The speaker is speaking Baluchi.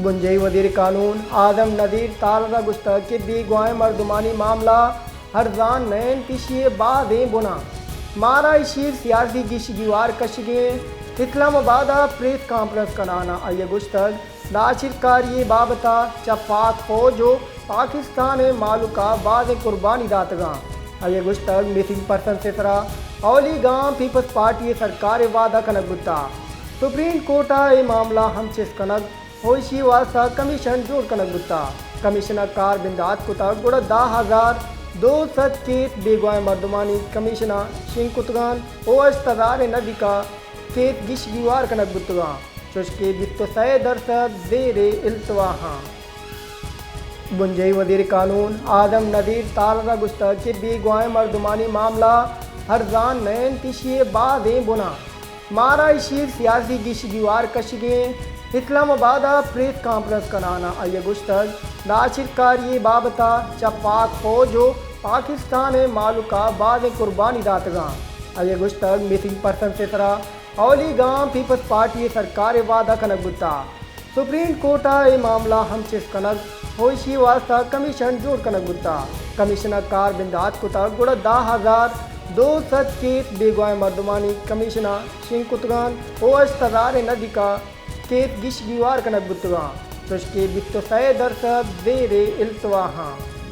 بنجاہی وزیر قانون اعظم نذیر تارڑ ء گوشتگ کہ بیگواہیں مردمانی معاملہ ارزان نہ انت، ایشی ء بازیں بن انت۔ مارا ایشی ء سیاسی گیش گیوار کشگی انت۔ اسلام آباد ء پریس کانفرنس کنان ء آئی ء گوشتگ، دہشتکاری ء بابت ء چہ پاک فوج ء پاکستان ء مہلوک ء بازیں قربانی داتگ انت۔ آئی ء گوشتگ، مسنگ پرسنز ء سرا اولی گام پیپلز پارٹی ء سرکار ء وعدہ کنگ بوتگ۔ سپریم کورٹ ء اے معاملہ ہم چست کنگ ء ایشی ء واستہ کمیشن جوڑ کنگ بوتگ۔ کمیشن ء کار بندات کتگ، گڑا دہ ہزار دو سد کیس بیگواہیں مردمانی کمیشن ء شنگ کتگ انت ء ہشت ہزار ء نزیک ء کیس گیش گیوار کنگ بوتگ انت، چوشکہ بیست ء سئے درسد زیر التوا انت۔ بنجاہی وزیر قانون اعظم نذیر تارڑ ء گوشتگ کہ بیگواہیں مردمانی معاملہ ارزان نہ انت، ایشی ء بازیں بن انت۔ مارا ایشی ء سیاسی گیش گیوار کشگی انت۔ اسلام آباد ء پریس کانفرنس کنان ء آئی ء گوشتگ، دہشتکاری ء بابت ء چہ پاک فوج ء پاکستان ء مہلوک ء بازیں قربانی داتگ انت۔ آئی ء گوشتگ، مسنگ پرسنز ء سرا اولی گام پیپلز پارٹی ء سرکار ء وعدہ کنگ بوتگ۔ سپریم کورٹ ء اے معاملہ ہم چست کنگ ء ایشی ء واستہ کمیشن جوڑ کنگ بوتگ۔ کمیشن ء کار بندات کتگ، گڑا دہ ہزار دو سد کیس بیگواہیں مردمانی کمیشن ء شنگ کتگ انت ء ہشت ہزار ء نزیک ء کیس گیش گیوار کنگ بوتگ انت، چوشکہ بیست ء سئے درسد زیر التوا انت۔